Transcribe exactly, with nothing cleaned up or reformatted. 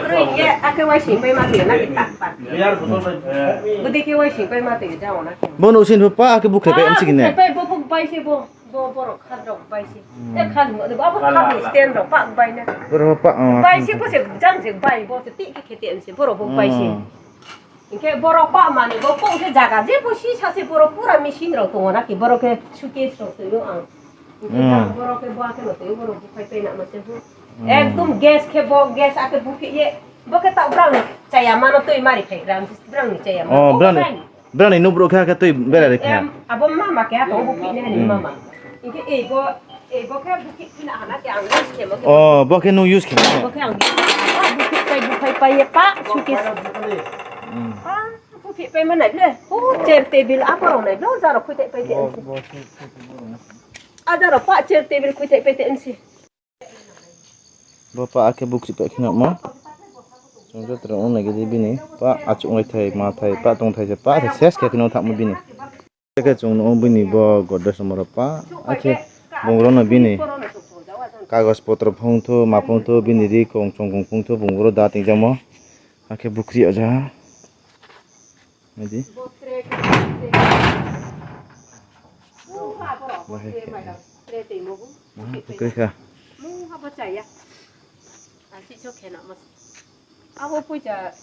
Ye, ake wai sing pai ma twi na ki tak tak. Budi ke wai sing pai ma twi jao na. Bo no sin pa ake bukhle pai am sigine. Pai bo buk pai se bo, bo borok kha rok pai se. E khan mo ba bo kha ni stand rok pa bai na. Borok pa, oh. Pai se ko se jang se bai bo se ti ke khete am se borok bo pai se. Hingke borok pa mani bo kok se jaga je bo si sa se borok pura machine rok tongo na ki borok ke suitcase rok twi ang. Hingke borok ke bo ake no twi borok bukhai pai na ma se bo. Ekdom gas khe bo gas ake bukhi ye. Bo khe ta brang chaya mano twi mari khai gram brang ni chaya mano. Oh, brang ni, brang ni nuk bro kha khe twi bera re kha. Em, abo mama khe ato bukhi ne ni mama. Hingke ei bo, ei bo khe bukhi khina hana khe ang use khe mo khe. Oh, bo khe nung use khe mo. Bo khe ang bukhi pai bukhai pai ye pa suitcase. Hmm. Pa bukhi pai ma nai ble. O chair table aporok nai ble jaro khuitai pai te. Bo, bo, si, si, si, bo. Ajaro pa chair table khuitai pai te nsi. Bo pa ake bukri pai kheno mo. Chwng joto rok wng nai gidi bini pa achuk nai thai ma thai pa tong thai se pa se ses khe kheno thangmo bini. Khe chwng no bini bo godres moro pa ake bongro no bini kagoj potro phung thu ma phung thu bini ri kong chong kong phung thu bongro da tingjamo ake bukri aja. Naidi. Bahai khe. Aha, kwrwi kha. Abo puja.